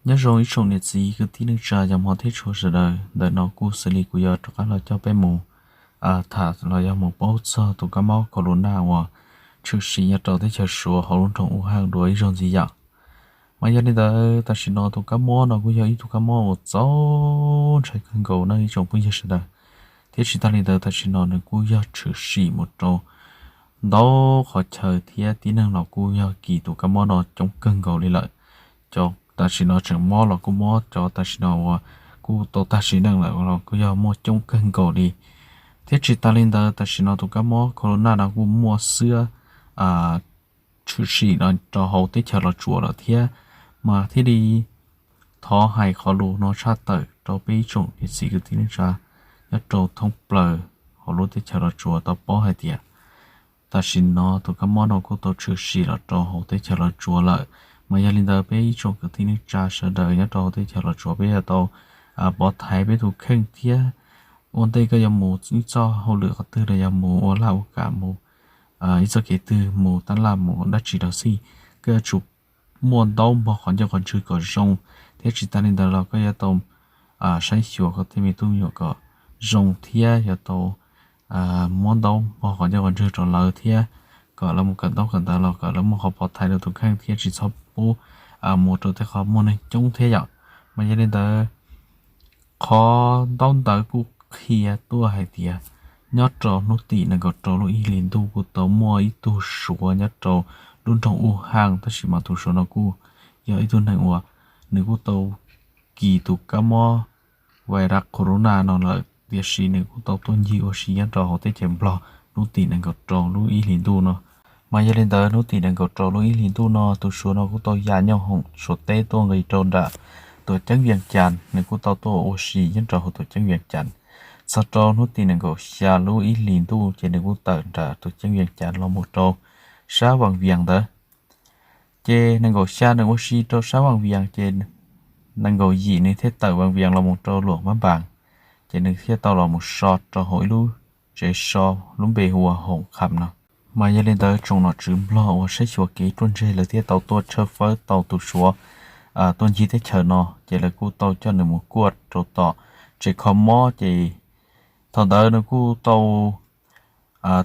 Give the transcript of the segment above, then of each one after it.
Nyob zoo ib tsoom niam txiv kwv tij neej tsa yog hmov thiab tshua sawv daws, ntawm no kuj xws li kuv yuav rov qab los coj peb mus tham los yog mus paub txog tus kab mob corona uas tshwm sim nyob rau teb chaws Suav hauv lub nroog Wuhan dua ib zaug ntxiv yom. Mas yog li ntawd tam sim no tus kab mob no kuj yog ib tug kab mob uas txaus ntshai kawg nkaus na ib tsoom phooj ywg sawv daws, thiab tsis tas li ntawd tam sim no nws kuj yog tshwm sim mus rau ntau qhov chaw thiab tib neeg los kuj yog kis tus kab mob no coob kawg nkaus li lawm. Cov tam sim no tseem mob los kuj mob, cov tam sim no uas kuj tau tag sim neej lawm los kuj yog muaj coob kawg nkaus li. Thiab tsis tas li ntawd tam sim no tus kab mob corona no kuj muaj xiab tshwm sim no rau hauv teb chaws Los Tsuas lawm thiab. Mas thiaj li thov hais qhov lus no tshaj tawm rau peb ib tsoom niam txiv kwv tij neej tsa nyob rau thoob plaws hauv lub teb chaws Los Tsuas tau paub hais tias tam sim no tus kab mob no kuj tau tshwm sim los rau hauv teb chaws Los Tsuas lawm. Mas yog li ntawd peb ib tsoom kwv tij neej tsa sawv daws nyob rau hauv teb chaws Los Tsuas peb yuav tau pov thaiv peb tus kheej thiab. Ua ntej koj yuav mus ib txoj hauj lwm qhov twg los yog mus ua laj ua kam mus ib txoj kev twg mus tab laj mus dab tsi los xij, koj yuav tsum muaj ntaub npog qhov ncauj qhov ntswg kom zoo, thiab tsis tas li ntawd los koj yuav tau saib xyuas koj tej me tub me nyuam kom zoo thiab yuav tau muab ntaub npog qhov ncauj qhov ntswg rau lawv thiab kom lawv mus kawm ntaub kawm ntawv los kom lawv muaj qhov pov thaiv rau tus kheej thiab tsis txhob pub mus rau tej qhov muaj neeg coob thiab yom. Mas yog li ntawd qhov ntaub ntawv kuj qhia tuaj hais tias nyob rau hnub tim nees nkaum rau lub ib hlis ntuj kuj tau muaj ib tug Suav nyob rau lub nroog Wuhan, tab sis mas tus Suav no kuj yog ib tug neeg uas nws kuj tau kis tus kab mob virus corona no lawm, tiam sis nws kuj tau tuaj ncig ua si nyob rau hauv teb chaws Nplog hnub tim nees nkaum rau lub ib hlis ntuj no. Mas yog li ntawd hnub tim nees nkaum rau lub ib hlis ntuj no tus Suav no kuj tau ya nyoob hoom Suav teb tuaj nqis rau nram tuam ceeb Vias Cas, nws kuj tau tuaj ua si nyob rau hauv tuam ceeb Vias Cas. Txog rau hnub tim nees nkaum xya lub ib hlis ntuj ces nws kuj tawm nram tuam ceeb Vias Cas los mus rau sab Vaj Vias ntawd. Ces nees nkaum xya nws ua si rau sab Vaj Vias ces nees nkaum yim nws thiaj tawm Vaj Vias los mus rau Luam Pab Npas, ces nws thiaj tau los mus so rau hauv ib lub tsev so lub npe hu ua Hoom Kham no. Mas yog li ntawd tsoom nom tswv Nplog uas saib xyuas kev ruaj ntseg lawv thiaj tau tuaj tshawb fawb tau tus Suav tuaj ncig teb chaws no, ces lawv kuj tau coj nws mus kuaj rau tom tsev kho mob, ces thaum ntawd nws kuj tau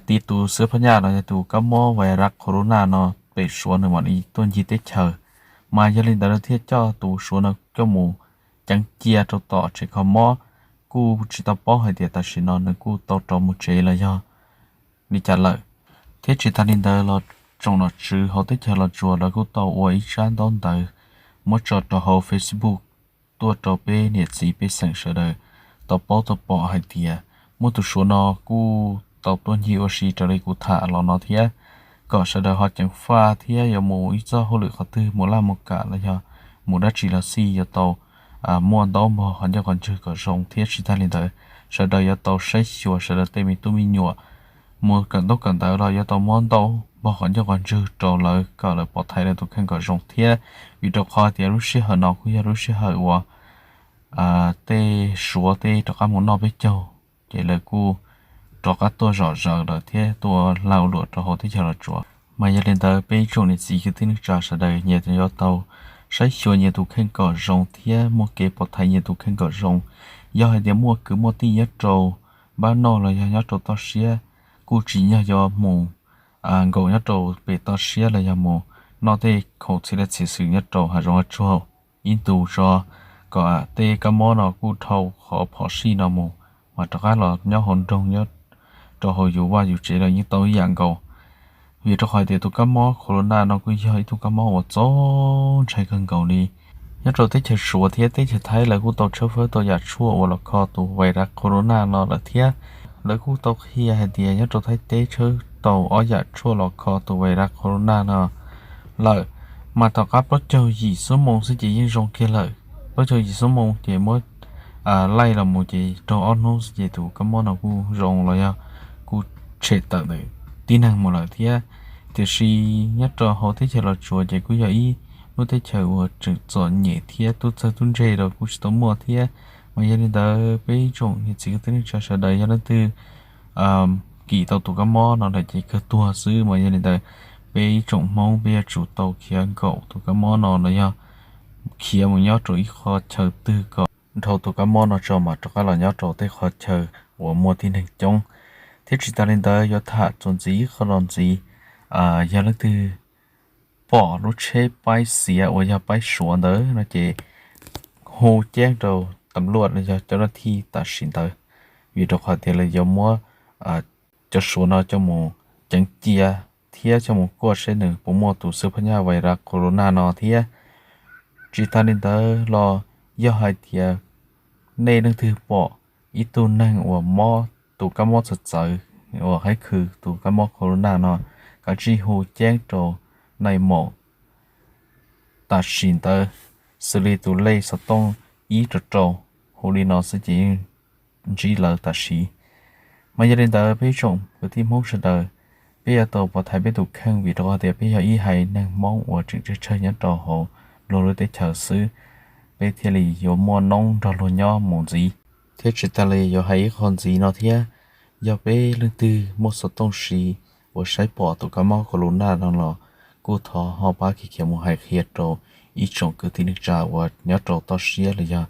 ti tus xwb phab nyaj no yog tus kab mob virus corona no pem Suav nws mam li tuaj ncig teb chaws. Mas yog li ntawd lawv thiaj coj tus Suav no coj mus ceev cia rau tom tsev kho mob, kuj tsis tau paub hais tias tam sim no nws kuj tau rov mus tsev los yog li cas lawm. Thiab tsis tas li ntawd los tsoom nom tswv hauv teb chaws Los Tsuas lawv kuj tau ua ib tsab ntaub ntawv muab tso rau hauv Facebook tuaj rau peb niam txiv pej xeem sawv daws tau paub tau pom hais tias muaj tus Suav no kuj tau tuaj ncig ua si raws li kuv tham los no thiab, kom sawv daws ho ceev faj thiab yuav mus ib txoj hauj lwm qhov twg mus laj mus kam los yog mus dab tsi los xij yuav tau muaj ntaub npog qhov ncauj qhov ntswg kom zoo, thiab tsis tas li ntawd sawv daws yuav tau saib xyuas sawv daws tej me tub me nyuam mus kawm ntaub kawm ntawv los yuav tau muab ntaub npog qhov ncauj qhov ntswg rau lawv kom lawv pov thaiv lawv tus kheej kom zoo thiab. Vim rau qhov tias lub sij hawm no kuj yog lub sij hawm uas tej Suav tej rov qab mus noj peb caug, ces lawv kuj rov qab tuaj zom zaws lawm thiab tuaj lag luam rau hauv teb chaws Los Tsuas. Mas yog li ntawd peb ib tsoom niam txiv kwv tij neej tsa sawv daws nyias yuav tau saib xyuas nyias tus kheej kom zoo thiab muaj kev pov thaiv nyias tus kheej kom zoo. Yog hais tias muaj kwv muaj tij nyob rau npab noj los yog nyob rau toj siab, kuj tsim nyog yuav mus nkaum nyob rau pem toj siab los yog mus noj tej khoom txhia laj txhia xwm nyob rau hav zoov hav tsuag ib ntus tso, kom tej kab mob no kuj dhau qhov phom sij no mus, mas rov qab los nyob hauv nroog nyob rau hauv yus vaj yus tsev los yeej tau ib yam nkaus. Vim rau qhov tias tus kab mob corona no kuj yog ib tug kab mob uas txaus ntshai kawg nkaus li. Nyob rau teb chaws Suav thiab teb chaws Thaib lawv kuj tau tshawb fawb tau yam tshuaj uas los kho tus virus corona no lawm thiab. Lawv kuj tau qhia hais tias nyob rau Thaib teb tshawb tau ob yam tshuaj los kho tus virus corona no lawm, mas tom qab plaub caug yim xuab moos xwb ces yeej zoo kiag lawm. Plaub caug yim xuab moos ces muab laij los mus ces raug ob hnub xwb ces tus kab mob no kuj zoo los yog kuj tshem tawm ntawm tib neeg mus lawm thiab. Tiam sis nyob rau hauv teb chaws Los Tsuas ces kuj yog ib lub teb chaws uas tseem txom nyem thiab tub txawg tub ntse los kuj tsis tau muaj thiab. Mas yog li ntawd peb ib tsoom niam txiv kwv tij neej tsa sawv daws yog leej twg kis tau tus kab mob no lawm ces kawg tuag xwb. Mas yog li ntawd peb ib tsoom Hmoob peb yuav tsum tau khiav nkaum tus kab mob no los yog khiav mus nyob rau ib qho chaw twg kom dhau tus kab mob no tso mas rov qab los nyob rau tej qhov chaw uas muaj tib neeg coob. Thiab tsis tas li ntawd yuav tham txuas ntxiv ib qho los ntxiv, yog leej twg pom lub tsheb paib xiav uas yog paib suav ntawd no ces hu ceeb rau tam luaj los yog cov dab thij tam sim ntawd, vim rau qhov tias lawv yuav muab cov suav no coj mus ceev cia thiab coj mus kuaj seb nws puas muaj tus xwb phab nyaj vais ras corona no thiab. Tsis tas li ntawd los yog hais tias nej leej twg pom ib tug neeg uas mob tus kab mob txawv txawv uas haib khw tus kab mob corona no, kav tsij hu ceeb rau nai maum tam sim ntawd, xws li tus lej xov tooj ib rau rau, hu li no xwb ces yeej ntsib lawv tam sim. Mas yog li ntawd peb tsoom kwv tij Hmoob sawv daws, peb yuav tau pov thaiv peb tus kheej vim rau qhov tias peb yog ib haiv neeg Hmoob uas tseem tsawg tsawg nyob rau hauv luag lub teb chaws xwb, peb thiaj li yuav muaj noob nrog luag nyob mus ntxiv. Thiab tsis tas li yuav hais ib qho ntxiv no thiab, yog peb leej twg muaj xov tooj siv uas saib pom tus kab mob corona no los kuj thov ho pab khiav khiav mus hais qhia rau ib tsoom kwv tij neej tsa uas nyob rau toj siab los yog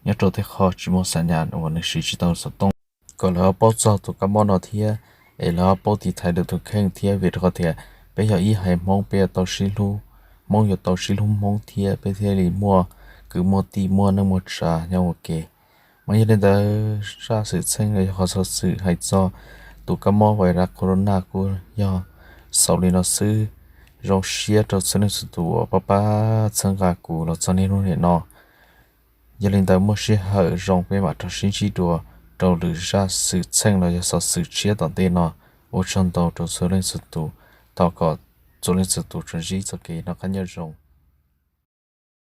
nyob rau tej qho tsis muaj xa nyas uas nws siv tsis tau xov tooj, kom lawv ho paub txog tus kab mob no thiab es lawv ho paub tiv thaiv lawv tus kheej thiab vim rau qhov tias peb yog ib haiv Hmoob peb yuav tau sib hlub, Hmoob yuav tau sib hlub Hmoob thiab peb thiaj li muaj kwv muaj tij muaj neej muaj tsa nyob ua ke. Mas yog li ntawd zaj xwm txheej los yog qhov xov xwm hais txog tus kab mob vais ras corona kuj yog xaus li no xwb. Zoo siab rau txhua leej txhua tus uas pab pab txhawb nqa kuv los txog niaj hnub nim no. Yog li ntawd muaj sij hawm zoo peb mam rov sib ntsib dua rau lwm zaj xwm txheej los yog xov xwm tshiab tom ntej no. Ua tsaug ntau rau txhua leej txhua tus, thov kom txhua leej txhua tus tsuas ntsib txoj kev noj qab nyob zoo.